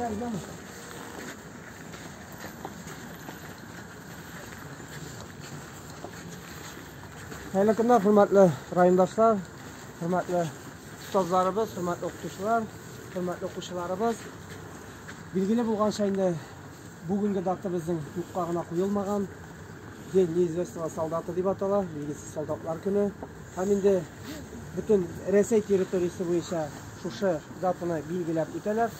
Күтәргән. Хәерле көннәр, хөрмәтле райондашлар, хөрмәтле остазларыбыз, хөрмәтле укытучылар, хөрмәтле укучыларыбыз. Билгеле булганча инде бүгенге дата безнең юкка гына куелмаган. День неизвестного солдата дип атала, билгесез солдатлар көне. Һәм инде бөтен Рәсәй территориясе буенча шушы датаны билгеләп үтәләр.